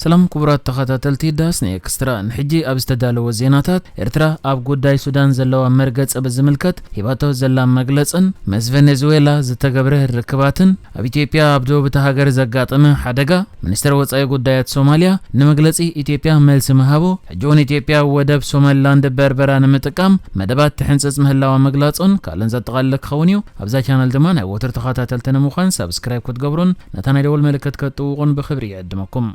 ሰላም ክቡራት ተኸታተልቲ ዳስኒ ኤክስትራ፣ ንሕጂ ኣብ ዝተዳለወ ዜናታት፣ ኤርትራ ኣብ ጉዳይ ሱዳን ዘለዋ መርገጽ ብዝምልከት ሂባቶ ዘላ መግለጽን ምስ ቬኔዙዌላ ዝተገብረ ርክባትን፣ ኣብ ኢትዮጵያ ኣብ ደቡብ እታ ሃገር ዘጋጠመ ሓደጋ፣ ሚኒስትር ወጻኢ ጉዳያት ሶማልያ ንመግለጺ ኢትዮጵያ መልሲ ምሃቡ፣ ሕጂ እውን ኢትዮጵያ ወደብ ሶማሊላንድ በርበራ ንምጥቃም መደባት ትሕንጽጽ ምህላዋ ምግላጹን ካልእን ዘጠቓልል ክኸውን እዩ። ኣብዛ ቻነል ድማ ናይ ወትሩ ተኸታተልቲ ንምዃን ሳብስክራይብ ክትገብሩን ነታ ናይ ደወል ምልክት ከጥውቑን ብኽብሪ ይዕድመኩም።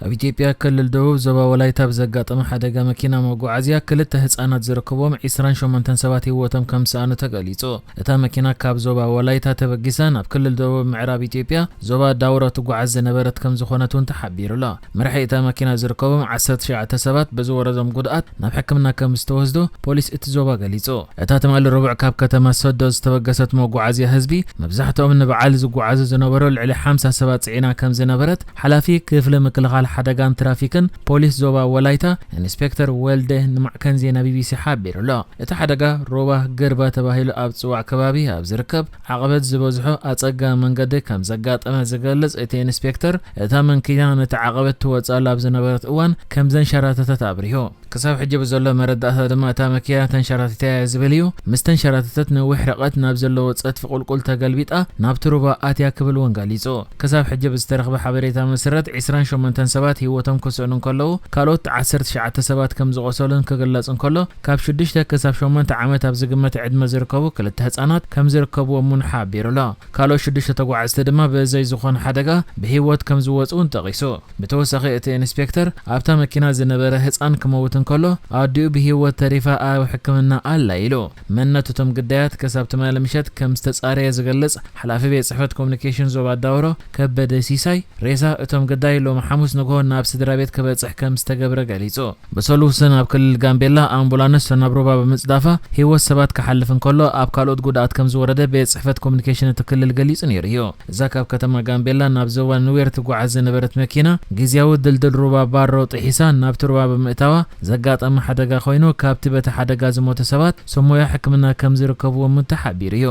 ኣብ ኢትዮጵያ ክልል ደቡብ ዞባ ወላይታ ብዘጋጠመ ሓደጋ መኪና መጓዓዝያ ክልተ ህጻናት ዝርከብዎም ዒስራን ሸሞንተን ሰባት ህይወቶም ከም ዝሰኣኑ ተገሊጹ። እታ መኪና ካብ ዞባ ወላይታ ተበጊሳ ናብ ክልል ደቡብ ምዕራብ ኢትዮጵያ ዞባ ዳውሮ ትጓዓዝ ዝነበረት ከም ዝኾነት እውን ተሓቢሩ ኣሎ። መራሒ እታ መኪና ዝርከቦም ዓሰርተ ትሽዓተ ሰባት በዝወረዶም ጉድኣት ናብ ሕክምና ከም ዝተወስዱ ፖሊስ እቲ ዞባ ገሊጹ። እታ ትማሊ ረቡዕ ካብ ከተማ ሶዶ ዝተበገሰት መጓዓዝያ ህዝቢ፣ መብዛሕትኦም ንበዓል ዝጓዓዙ ዝነበሩ ልዕሊ ሓምሳ ሰባት ጽዒና ከም ዝነበረት ሓላፊ ክፍሊ ምክልኻል ሓደጋን ትራፊክን ፖሊስ ዞባ ወላይታ ኢንስፔክተር ወልደ ንማዕከን ዜና ቢቢሲ ሓቢሩ ኣሎ። እቲ ሓደጋ ሮባ ገርባ ተባሂሉ ኣብ ዝጽዋዕ ከባቢ ኣብ ዝርከብ ዓቐበት ዝበዝሖ ኣጸጋሚ መንገዲ ከም ዘጋጠመ ዝገልጽ እቲ ኢንስፔክተር፣ እታ መንኪና ነቲ ዓቐበት ትወጽኣሉ ኣብ ዝነበረት እዋን ከም ዘንሸራተተት ኣብሪሁ። ክሳብ ሕጂ ብዘሎ መረዳእታ ድማ እታ መኪና ተንሸራቲታ እያ ዝብል እዩ። ምስ ተንሸራተተት ነዊሕ ርቐት ናብ ዘለዎ ጸድፊ ቁልቁል ተገልቢጣ ናብቲ ሩባ ኣትያ ክብል እውን ገሊጹ። ክሳብ ሕጂ ብዝተረኽበ ሓበሬታ መሰረት ዒስራን ሸሞንተን ሰባት ህይወቶም ክስእኑ እንከለዉ፣ ካልኦት ዓሰርተ ትሽዓተ ሰባት ከም ዝቖሰሉን ክግለጽ እንከሎ፣ ካብ ሽዱሽተ ክሳብ ሸሞንተ ዓመት ኣብ ዝግመት ዕድመ ዝርከቡ ክልተ ህጻናት ከም ዝርከብዎም እውን ሓቢሩ ኣሎ። ካልኦት ሽዱሽተ ተጓዓዝቲ ድማ ብዘይ ዝኾነ ሓደጋ ብህይወት ከም ዝወጹ እውን ጠቒሱ። ብተወሳኺ እቲ ኢንስፔክተር ኣብታ መኪና ዝነበረ ህጻን ክመውት እንከሎ ኣዲኡ ብህይወት ተሪፋ ኣብ ሕክምና ኣላ ኢሉ። መንነት እቶም ግዳያት ክሳብ ትማሊ ምሸት ከም ዝተጻረየ ዝገልጽ ሓላፊ ቤት ጽሕፈት ኮሙኒኬሽን ዞባ ዳውሮ ከበደ ሲሳይ፣ ሬሳ እቶም ግዳይ ሎሚ ሓሙስ ንግሆ ናብ ስድራ ቤት ክበጽሕ ከም ዝተገብረ ገሊጹ። ብሰሉስ ናብ ክልል ጋምቤላ ኣምቡላንስ ናብ ሩባ ብምጽዳፋ ህይወት ሰባት ክሓልፍ እንከሎ ኣብ ካልኦት ጉድኣት ከም ዝወረደ ቤት ጽሕፈት ኮሙኒኬሽን እቲ ክልል ገሊጹ ነይሩ እዩ። እዛ ካብ ከተማ ጋምቤላ ናብ ዞባ ኑዌር ትጓዓዝ ዝነበረት መኪና ግዝያዊ ድልድል ሩባ ባሮ ጥሒሳ ናብቲ ሩባ ብምእታዋ ዘጋጠመ ሓደጋ ኮይኑ፣ ካብቲ በቲ ሓደጋ ዝሞተ ሰባት ሰብ ሞያ ሕክምና ከም ዝርከብዎም ተሓቢሩ እዩ።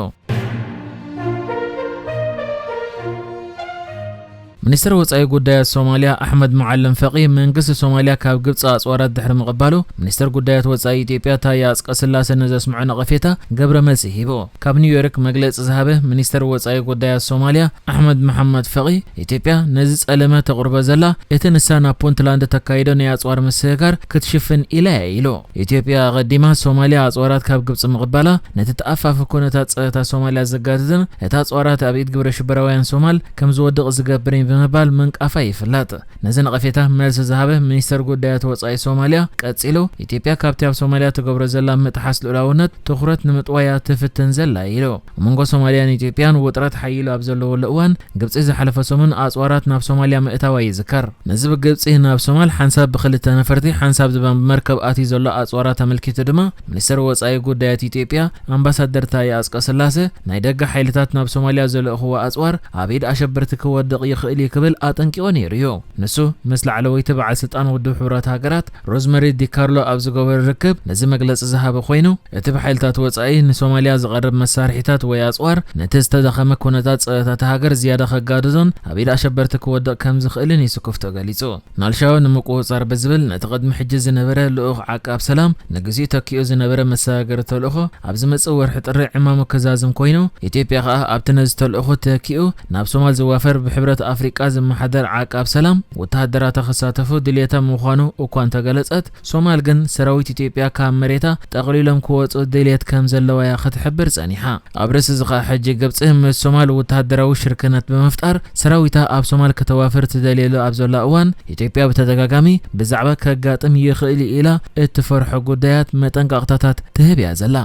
ሚኒስትር ወጻኢ ጉዳያት ሶማልያ ኣሕመድ መዓልም ፈቒ መንግስቲ ሶማልያ ካብ ግብጺ ኣጽዋራት ድሕሪ ምቕባሉ፣ ሚኒስትር ጉዳያት ወጻኢ ኢትዮጵያ ታየ ኣጽቀስላሰ ንዘስምዖ ነቐፌታ ግብረ መልሲ ሂቡ። ካብ ኒውዮርክ መግለጺ ዝሃበ ሚኒስትር ወጻኢ ጉዳያት ሶማልያ ኣሕመድ መሓመድ ፈቒ፣ ኢትዮጵያ ነዚ ጸለመ ተቕርቦ ዘላ እቲ ንሳ ናብ ፑንትላንድ ተካይዶ ናይ ኣጽዋር ምስግጋር ክትሽፍን ኢላ እያ ኢሉ። ኢትዮጵያ ኣቐዲማ ሶማልያ ኣጽዋራት ካብ ግብጺ ምቕባላ ነቲ ተኣፋፊ ኩነታት ጸጥታ ሶማልያ ዘጋድድን እቲ ኣጽዋራት ኣብ ኢድ ግብረ ሽበራውያን ሶማል ከም ዝወድቕ ዝገብርን እዩ ብምባል ምንቃፋ ይፍለጥ። ነዚ ነቐፌታ መልሲ ዝሃበ ሚኒስተር ጉዳያት ወጻኢ ሶማልያ ቀጺሉ፣ ኢትዮጵያ ካብቲ ኣብ ሶማልያ ትገብሮ ዘላ ምጥሓስ ልኡላውነት ትኹረት ንምጥዋያ ትፍትን ዘላ ኢሉ። ኣብ መንጎ ሶማልያን ኢትዮጵያን ውጥረት ሓይሉ ኣብ ዘለወሉ እዋን፣ ግብጺ ዝሓለፈ ሰሙን ኣጽዋራት ናብ ሶማልያ ምእታዋ ይዝከር። ነዚ ብግብጺ ናብ ሶማል ሓንሳብ ብኽልተ ነፈርቲ ሓንሳብ ድማ ብመርከብ ኣትዩ ዘሎ ኣጽዋራት ኣመልኪቱ ድማ፣ ሚኒስተር ወጻኢ ጉዳያት ኢትዮጵያ ኣምባሳደር ታየ ኣጽቀስላሰ፣ ናይ ደገ ሓይልታት ናብ ሶማልያ ዘልእኽዎ ኣጽዋር ኣብ ኢድ ኣሸበርቲ ክወድቕ ይኽእል እዩ ክብል ኣጠንቂቑ ነይሩ እዩ። ንሱ ምስ ላዕለወይቲ በዓል ስልጣን ውድብ ሕቡራት ሃገራት ሮዝመሪ ዲካርሎ ኣብ ዝገበሮ ርክብ ነዚ መግለጺ ዝሃበ ኮይኑ፣ እቲ ብሓይልታት ወጻኢ ንሶማልያ ዝቐርብ መሳርሒታት ወይ ኣጽዋር ነቲ ዝተዳኸመ ኩነታት ጸጥታ እታ ሃገር ዝያዳ ከጋድዶን ኣብ ኢድ ኣሸበርቲ ክወድቕ ከም ዝኽእልን እዩ ስክፍቶ ገሊጹ። ናልሻው ንምቁጽጻር ብዝብል ነቲ ቅድሚ ሕጂ ዝነበረ ልኡኽ ዓቃብ ሰላም ንግዚኡ ተኪኡ ዝነበረ መሰጋገሪ ተልእኾ ኣብ ዝመጽእ ወርሒ ጥሪ ዕማሙ ክዛዝም ኮይኑ፣ ኢትዮጵያ ከኣ ኣብቲ ነዚ ተልእኾ ተኪኡ ናብ ሶማል ዝዋፈር ብሕብረት ኣፍሪቃ ዝመሓደር ዓቃብ ሰላም ወተሃደራታ ክሳተፉ ድልየታ ምዃኑ እኳ እንተገለጸት፣ ሶማል ግን ሰራዊት ኢትዮጵያ ካብ መሬታ ጠቕሊሎም ክወጹ ድልየት ከም ዘለዋ እያ ክትሕብር ጸኒሓ። ኣብ ርእሲ እዚ ኸኣ ሕጂ ግብጺ ምስ ሶማል ወተሃደራዊ ሽርክነት ብምፍጣር ሰራዊታ ኣብ ሶማል ከተዋፍር ትደልየሉ ኣብ ዘላ እዋን፣ ኢትዮጵያ ብተደጋጋሚ ብዛዕባ ከጋጥም ይኽእል እዩ ኢላ እትፈርሖ ጉዳያት መጠንቀቕታታት ትህብ እያ ዘላ።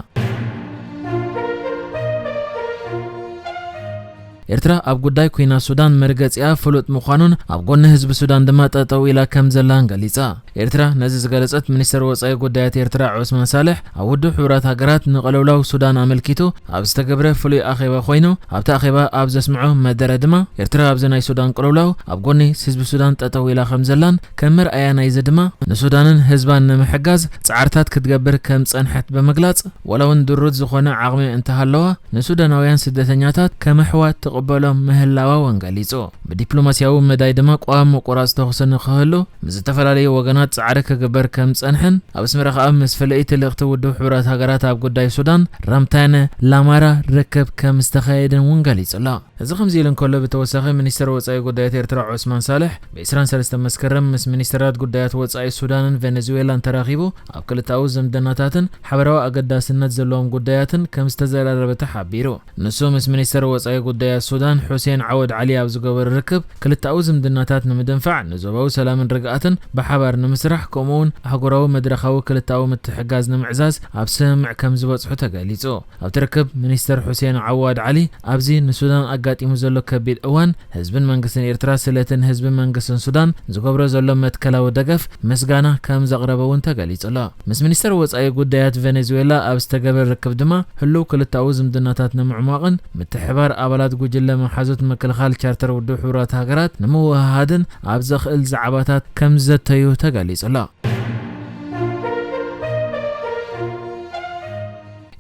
ኤርትራ ኣብ ጉዳይ ኲናት ሱዳን መርገጺኣ ፍሉጥ ምዃኑን ኣብ ጎኒ ህዝቢ ሱዳን ድማ ጠጠው ኢላ ከም ዘላን ገሊጻ። ኤርትራ ነዚ ዝገለጸት ሚኒስተር ወጻኢ ጉዳያት ኤርትራ ዑስማን ሳልሕ ኣብ ውድብ ሕቡራት ሃገራት ንቅልውላው ሱዳን ኣመልኪቱ ኣብ ዝተገብረ ፍሉይ ኣኼባ ኮይኑ፣ ኣብቲ ኣኼባ ኣብ ዘስምዖ መደረ ድማ ኤርትራ ኣብዚ ናይ ሱዳን ቅልውላው ኣብ ጎኒ ህዝቢ ሱዳን ጠጠው ኢላ ከም ዘላን ከም መርኣያ ናይዚ ድማ ንሱዳንን ህዝባን ንምሕጋዝ ጻዕርታት ክትገብር ከም ዝጸንሐት ብምግላጽ፣ ዋላ እውን ድሩት ዝኾነ ዓቕሚ እንተሃለዋ ንሱዳናውያን ስደተኛታት ከም ኣሕዋት ትቕበሎም ምህላዋ እውን ገሊጹ። ብዲፕሎማስያዊ መዳይ ድማ ቀዋሚ ምቁራጽ ተኹሲ ንክህሉ ምስ ዝተፈላለዩ ወገናት ጻዕሪ ክግበር ከም ዝጸንሐን ኣብ ኣስመራ ከኣ ምስ ፈለይቲ ልእኽቲ ውድብ ሕቡራት ሃገራት ኣብ ጉዳይ ሱዳን ራምታነ ላማራ ርክብ ከም ዝተኻየደን እውን ገሊጹ ኣሎ። እዚ ከምዚ ኢሉ እንከሎ፣ ብተወሳኺ ሚኒስትር ወጻኢ ጉዳያት ኤርትራ ዑስማን ሳልሕ ብ23 መስከረም ምስ ሚኒስትራት ጉዳያት ወጻኢ ሱዳንን ቬኔዙዌላን ተራኺቡ ኣብ ክልተኣዊ ዝምድናታትን ሓበራዊ ኣገዳስነት ዘለዎም ጉዳያትን ከም ዝተዘራረበ ተሓቢሩ። ንሱ ምስ ሚኒስትር ወጻኢ ጉዳያት ሱዳን ሑሴን ዓወድ ዓሊ ኣብ ዝገበሩ ርክብ፣ ክልተኣዊ ዝምድናታት ንምድንፋዕ፣ ንዞባዊ ሰላምን ርግኣትን ብሓባር ንምስራሕ፣ ከምኡውን ኣህጉራዊ መድረኻዊ ክልተኣዊ ምትሕጋዝ ንምዕዛዝ ኣብ ስምምዕ ከም ዝበጽሑ ተገሊጹ። ኣብቲ ርክብ፣ ሚኒስተር ሑሴን ዓዋድ ዓሊ ኣብዚ ንሱዳን ኣጋጢሙ ዘሎ ከቢድ እዋን፣ ህዝብን መንግስትን ኤርትራ ስለትን ህዝብን መንግስትን ሱዳን ዝገብሮ ዘሎ መትከላዊ ደገፍ ምስጋና ከም ዘቕረበ እውን ተገሊጹ ኣሎ። ምስ ሚኒስተር ወጻኢ ጉዳያት ቬኔዙዌላ ኣብ ዝተገበረ ርክብ ድማ፣ ህሉው ክልተኣዊ ዝምድናታት ንምዕሟቕን ምትሕባር ኣባላት ጉጅለ መሓዙት ምክልኻል ቻርተር ውድብ ሕቡራት ሃገራት ንምውህሃድን ኣብ ዘኽእል ዛዕባታት ከም ዘተዩ ተገሊጹ ኣሎ።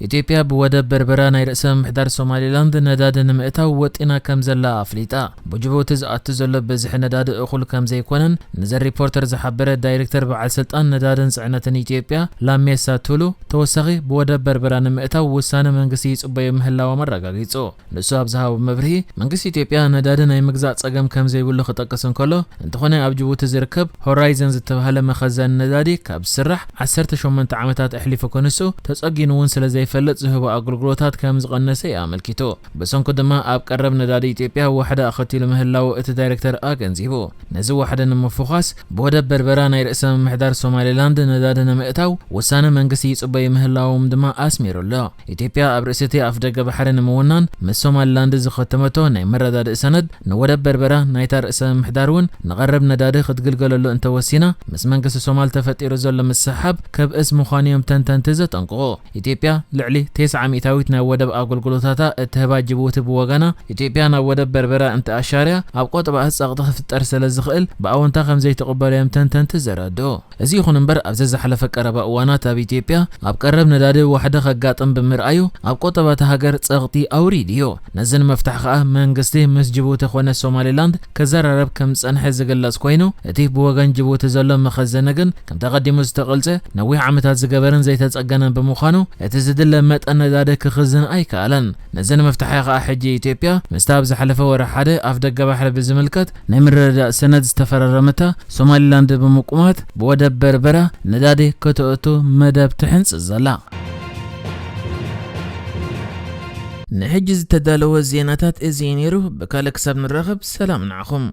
ኢትዮጵያ ብወደብ በርበራ ናይ ርእሰ ምምሕዳር ሶማሊላንድ ነዳዲ ንምእታው ወጢና ከም ዘላ ኣፍሊጣ። ብጅቡቲ ዝኣቱ ዘሎ ብዝሒ ነዳዲ እኹል ከም ዘይኮነን ንዘ ሪፖርተር ዝሓበረ ዳይሬክተር በዓል ስልጣን ነዳድን ጽዕነትን ኢትዮጵያ ላሜሳ ቱሉ፣ ተወሳኺ ብወደብ በርበራ ንምእታው ውሳነ መንግስቲ ይጽበዮ ምህላዎም ኣረጋጊጹ። ንሱ ኣብ ዝሃቦ መብርሂ፣ መንግስቲ ኢትዮጵያ ነዳዲ ናይ ምግዛእ ጸገም ከም ዘይብሉ ክጠቅስ እንከሎ፣ እንተኾነ ኣብ ጅቡቲ ዝርከብ ሆራይዘን ዝተባህለ መኸዘን ነዳዲ ካብ ዝስራሕ ዓሰርተ ሸሞንተ ዓመታት ኣሕሊፉ ክንሱ ተጸጊኑ እውን ስለ ዘይፈልጥ ዝህቦ ኣገልግሎታት ከም ዝቐነሰ እዩ ኣመልኪቱ። ብሰንኩ ድማ ኣብ ቀረብ ነዳዲ ኢትዮጵያ ዋሕዲ ኣኸቲሉ ምህላው እቲ ዳይሬክተር ኣገንዚቡ። ነዚ ዋሕዲ ንምፍዃስ ብወደብ በርበራ ናይ ርእሰ ምምሕዳር ሶማሌላንድ ነዳዲ ንምእታው ውሳነ መንግስቲ ይጽበዩ ምህላዎም ድማ ኣስሚሩ ኣሎ። ኢትዮጵያ ኣብ ርእሲ እቲ ኣፍደገ ባሕሪ ንምውናን ምስ ሶማሊላንድ ዝኸተመቶ ናይ መረዳድእ ሰነድ ንወደብ በርበራ ናይታ ርእሰ ምምሕዳር እውን ንቐረብ ነዳዲ ክትግልገለሉ እንተወሲና ምስ መንግስቲ ሶማል ተፈጢሩ ዘሎ ምስሕሓብ ከብእስ ምዃኑ እዮም ተንተንቲ ዘጠንቅቑ። ኢትዮጵያ ልዕሊ ተስዓ ሚእታዊት ናይ ወደብ ኣገልግሎታታ እትህባ ጅቡቲ ብወገና፣ ኢትዮጵያ ናብ ወደብ በርበራ እንተኣሻርያ ኣብ ቆጠባኣ ጸቕጢ ክፍጠር ስለ ዝኽእል ብኣወንታ ከም ዘይትቕበሎ እዮም ተንተንቲ ዘረድኡ። እዚ ይኹን እምበር፣ ኣብ ዘዝሓለፈ ቀረባ እዋናት ኣብ ኢትዮጵያ ኣብ ቀረብ ነዳዲ ዋሕዲ ከጋጥም ብምርኣዩ ኣብ ቆጠባ እታ ሃገር ጸቕጢ ኣውሪዱ እዩ። ነዚ ንምፍታሕ ከኣ መንግስቲ ምስ ጅቡቲ ኮነ ሶማሊላንድ ክዘራረብ ከም ዝጸንሐ ዝግለጽ ኮይኑ፣ እቲ ብወገን ጅቡቲ ዘሎ መኸዘኒ ግን ከምቲ ኣቐዲሙ ዝተቐልጸ ነዊሕ ዓመታት ዝገበረን ዘይተጸገነን ብምዃኑ፣ እቲ ዝድለ መጠን ነዳዲ ክኽዝን ኣይከኣለን። ነዚ ንምፍታሕ እያ ከኣ ሕጂ ኢትዮጵያ ምስታ ኣብ ዝሓለፈ ወርሒ ሓደ ኣፍደገ ባሕሪ ብዝምልከት ናይ ምርድዳእ ሰነድ ዝተፈራረመታ ሶማሊላንድ ብምቁማት ብወደብ በርበራ ነዳዲ ከተእቱ መደብ ትሕንጽጽ ዘላ። ንሕጂ ዝተዳለወ ዜናታት እዚ እዩ ነይሩ። ብካልእ ክሳብ ንራኸብ ሰላም ንዓኹም።